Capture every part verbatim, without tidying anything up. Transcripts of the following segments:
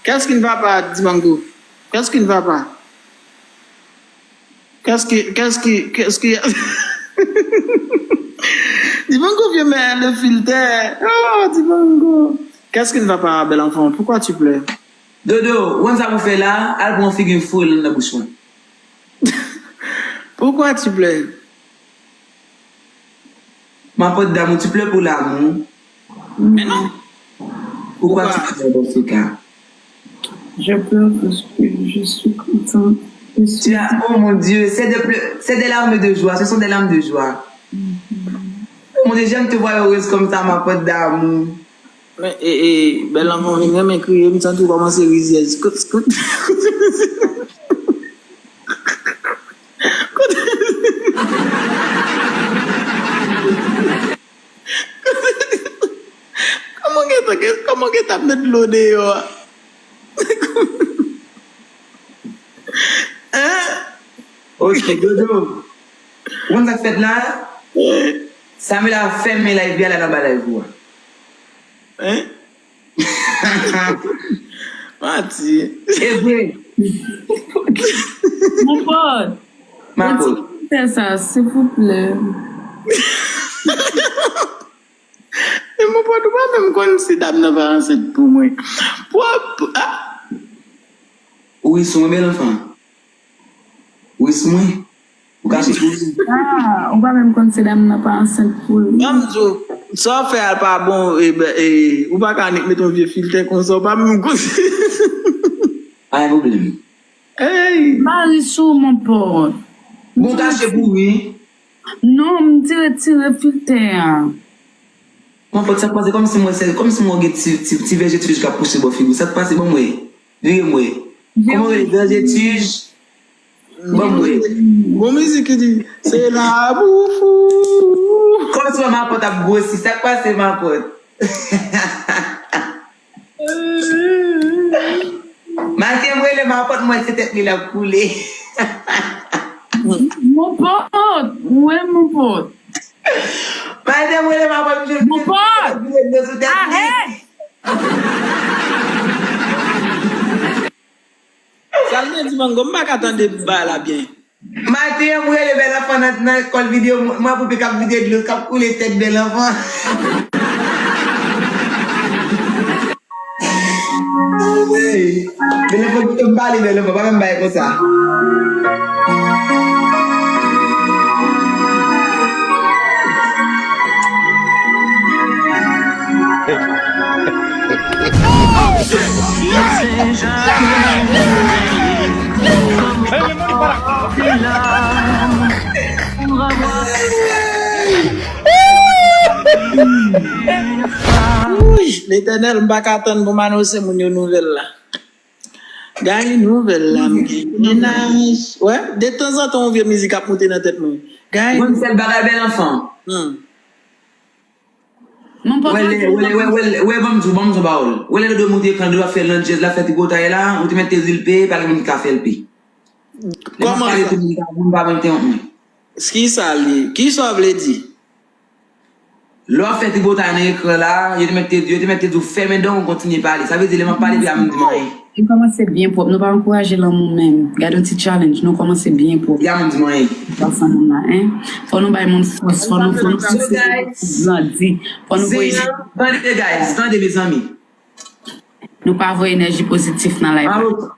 Qu'est-ce qui ne va pas, Dibango? Qu'est-ce qui ne va pas? Qu'est-ce qui, qu'est-ce qui, qu'est-ce qui... Dibango vient mettre le filtre. Oh, Dibango. Qu'est-ce qui ne va pas, bel enfant? Pourquoi tu pleures? Dodo, ou konn sa pou fè la? Al pran yon figi foul nan bouch mwen. Pourquoi tu pleures? Ma pote d'amour, tu pleures pour l'amour? Mais non. Pourquoi tu pleures dans ce cas? Je pleure parce que je suis contente. Je suis... Tu as, oh mon Dieu, c'est des pleurs, c'est des larmes de joie, ce sont des larmes de joie. Oh mon Dieu, j'aime te voir heureuse comme ça, ma pote d'amour. Men, e, e, bel anfan vin renmen kriye, m santi w kòmanse rizyèz. Kout, kout, kout. Kout. Kòman w gentan, kòman w gentan ap met dlo deyò a? Hein? Ok, Dodo. Ou konn sa k fèt la? Samila fèmen live li a, la nan ba live ou a. Hein? Mati. E vre. Mon pote. Ma pote. Retire sa, silvouplè. E mon pote, ou pa menm konn si dam nan pa ansent pou mwen. Pou, pou, ah. Ou ri sou mwen, bel anfan. Ou ri sou mwen. Ou kache pou li. Ah, ou pa menm konn si dam nan pa ansent pou li. Ban m di w, sa w fè a pa bon, e, e, ou pa ka annik met yon vye filtè konsa, ou pa menm konn. Pa gen pwoblèm. Hey! Pa ri sou mon pote. Bon, kache pou ri. Non, m di retire filtè a. Mon pote, sa k pase? Kòmsi mwen se, kòmsi mwen gen ti, ti, ti vèjetij k ap pouse bò figi w. Sa k pase? Ban m wè. Vire m wè. Kòman w rele? Vèjetij? Ban m wè. Gon mizik ki di, se la pou fou. Kòmsi wè ma pote ap gwosi. Sa k pase, ma pote? Maten m rele ma pote, m wè se tèt li l ap koule. Mon pote, wi, mon pote. Maten m rele ma pote, m jwenn... Mon pote. Vire dlo sou tèt li. Arrête! Sa l vle di, Mango, m pa ka tande bagay la byen. Maten an, m rele bèl anfan nan, nan kòl videyo, m, m wè poupou k ap vide dlo, k ap koule tèt bèl anfan. Anmwey! Bèl anfan, kite m pale, bèl anfan, pa menm bay konsa. Wouy, Letènèl, m pa ka tann pou m anonse moun yo nouvèl la. Gay, nouvèl la, m gen mennaj. Wè, detanzantan, yon vye mizik ap moute nan tèt mwen. Gay. Mwen, m fè l bagay bèl anfan. Hmm. Wè, lè, wè, lè, wè, wè, wè, ban m di w, ban m di w pawòl. Wè, lè Dodo monte ekran, Dodo ap fè landjèz, l ap fè ti botay la, ou te mèt te di l peye, pa gen moun ki ka fè l peye. Lè m ap pale tou moun ka, moun pa menm te wont mwen. Kisa li, kisa w vle di? Lè w ap fè ti botay nan ekran la, yo te mèt te, yo te mèt te di w fèmen dan w, kontinye pale. Sa vle di, lè m ap pale, pa menm di m anyen. Li kòmanse byen pwòp. Nou pa ankouraje lanmou menm. Gade yon ti challenge. Nou kòmanse byen pwòp. Ya moun di mwen. Ansanm la, hein? Fò nou bay moun fòs. Fò nou, fò nou pouse moun grandi. Fò nou voye... Tande, guys. Tande, mezanmi. Nou pa voye enèji pozitif nan live la.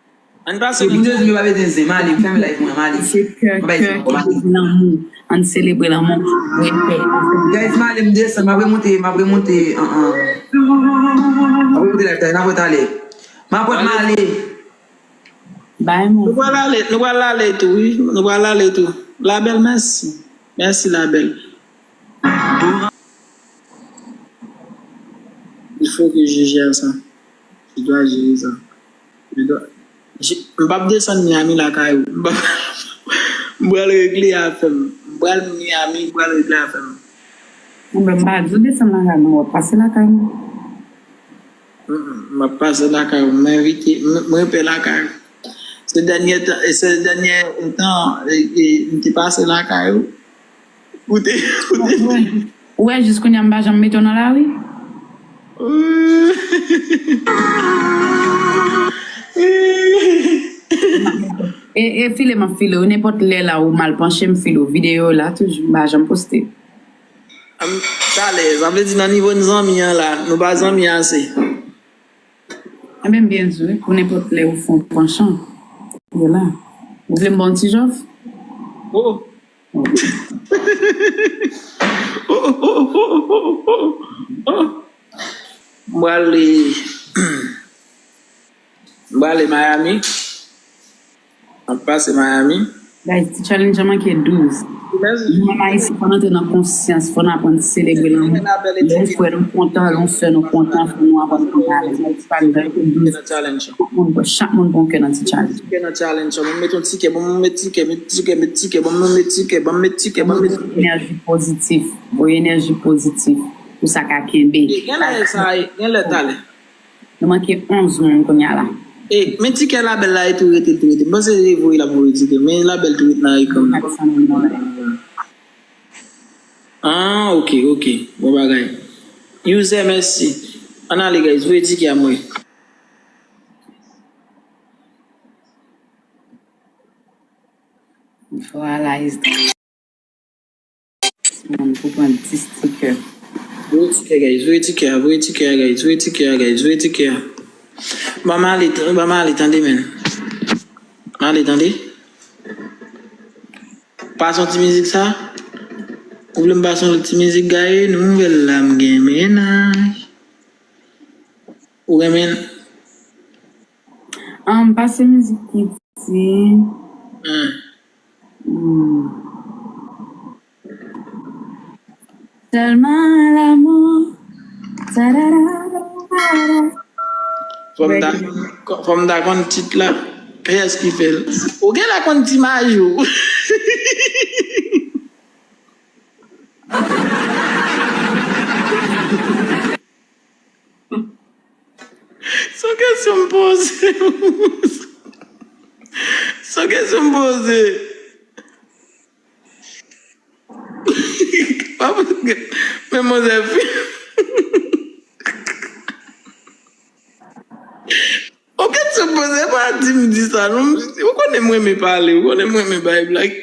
Ann pase moun. Moun yo di m yo pa bezwen zen. M ale, m fèmen live mwen, m ale. Se kè, kè, kè, lanmou. Ann selebre lanmou. Respè. Guys, m ale, m desann, m ap remonte, m ap remonte, an, an. M ap remonte live talè, n ap wè talè. M ap wè m ale. Bay mwen. Nou pral ale, nou pral ale tou, wi. Nou pral ale tou. Labèl, mèsi. Mèsi, Labèl. Il faut que je gère ça. Je dois gérer ça. Je dois, je, m p ap desann Miami lakay ou. M p ap, m pral regle afè m. M pral Miami, m pral regle afè m. Mwen, m pa di w desann lakay mwen, w ap pase lakay mwen. Mm, mm, m ap pase lakay ou. M envite, m, mwen pè lakay ou. Se dènye tan, se dènye tan, e, e, m te pase lakay ou. Ou te, ou te. Ou wè, ou wè, jis kounye a m pa janm mete w nan lari. E, e file m ap file w, nenpòt lè la ou mal panche m file w, videyo la toujou m pa janm poste. Talè, sa vle di nan nivo n zanmi an la, nou pa zanmi ase. Enben, m byen di w, wi, pou nenpòt lè ou fè yon panchan, yo la. Ou vle m ba w yon ti jòf? Oh. Oh, oh, oh, oh, oh, oh. M prale, m prale Miami. M ap pase Miami. Guys, ti challenge an manke douz. Nou menm Ayisyen, fò n antre nan konsyans, fò n aprann selebre lanmou. Lè yon frè nou kontan, lè yon sè nou kontan, fò nou aprann kontan avè l. Guys, pa gen douz. Chak moun pran, chak moun pran kè nan ti challenge. Kè nan challenge, ban m met yon tikè, ban m met tikè, met tikè, met tikè, ban m met tikè, ban m met tikè, ban m met tikè. Enèji pozitif, voye enèji pozitif, pou sa ka kenbe. Genlè sa, genlè talè. Nou manke onz moun kounye a la. E, men tikè Labèl la, e tou rete, tou rete. M panse se voye l ap voye tikè, men Labèl tou rete nan ekran nan. Kat san moun nan la. Ah, ok, ok. Bon bagay. User, mèsi. Ann ale, guys. Voye tikè a mwen. Voilà, Esdras. Moun pou pran dis tikè. Voye tikè, guys. Voye tikè a, voye tikè a, guys. Voye tikè a, guys. Voye tikè a. Ban m ale, ban m ale, tande, men. Ale, tande. Pase yon ti mizik sa. Ou vle m pase yon lòt ti mizik, Gaye? Nouvèl la, m gen mennaj. Ou renmen? An, pase mizik ki di. Hmm. Hmm. Seulement l'amour. Fò m ta, fò m ta konn tit la. Kiyès ki fè l? Ou genlè konn ti majou. Se yon kesyon m poze. Se yon kesyon m poze. Men manzè fi. Ou kesyon poze, pa di m di sa non. Ou konnen m renmen pale, ou konnen m renmen bay blag.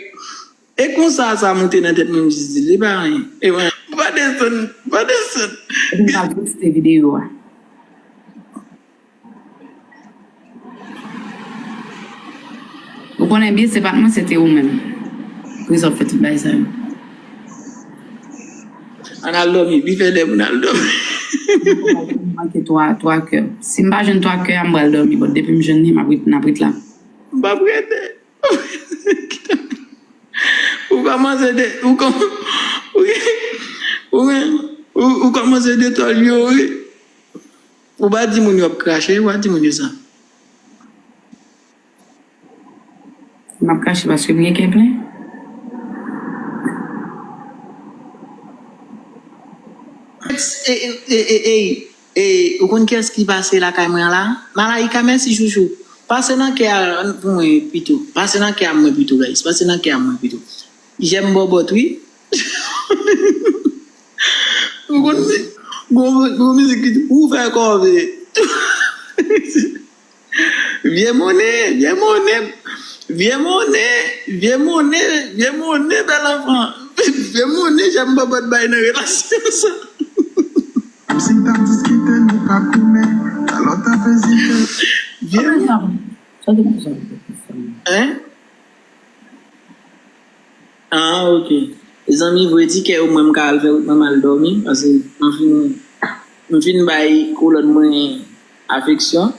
E konsa sa moute nan tèt mwen, m jis di l, li pa anyen. E mwen, pa desann, pa desann. Epi m ap poste videyo a. Ou konnen byen, se pa t mwen, se te ou menm. Pou sa w fè tout bagay sa yo. Ann al dòmi, li fè lè pou n al dòmi. Manke twa, twa kè. Si m pa jwenn twa kè a, m pral dòmi, but depi m jwenn li, m ap ret, n ap ret la. M p ap rete. Ou kòmanse de, ou kòm-, ou, ou, ou, ou kòmanse detòlye w, wi. Ou pa di moun yo ap krache, ou pa di moun yo sa. M ap krache paske m gen kè plen. E, e, e, e, e, e, ou konn kiyès ki pase lakay mwen an la? Malaika, mèsi chouchou. Pase nan kè a pou mwen pito. Pase nan kè a mwen pito, guys. Pase nan kè a mwen pito. J'aime bòbòt, wi. Ou konn si, gwo, gwo mizik ki di, ou fè kòve. Vye monnen, vye monnen, vye monnen, vye monnen, vye monnen, bèl anfan. Vye monnen, j'aime bòbòt bay nan relasyon sa. Menm si n t ap diskite, nou p ap goumen. Alò, t ap ezite. Vye monnen. Hein? Ah, ok. Mezanmi, voye tikè ou, mwen m ka al fè wout mwen, m al dòmi, paske m fin, m fin bay kolòn mwen afeksyon.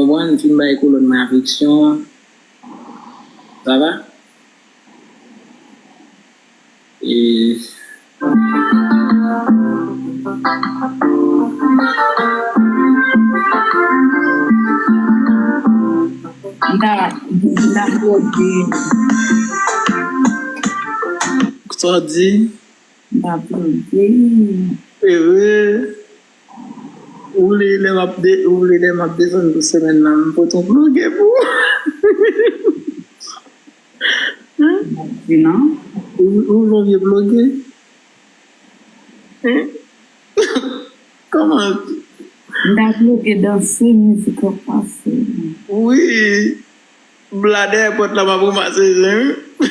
Mwen, m fin bay kolòn mwen afeksyon. Sa va? E M ta, m ta ploge. Sa w di? M ta ploge. Ehe. Ou vle lè m ap de, ou vle lè m ap desann pou semèn nan, m pote yon ploge pou ou. M ap di non. Ou, ou vle yon vye ploge? Kòman? M ta ploge danse, mizik ap pase. Wi. M la dèyè pòt la, m ap ranmase zen, wi.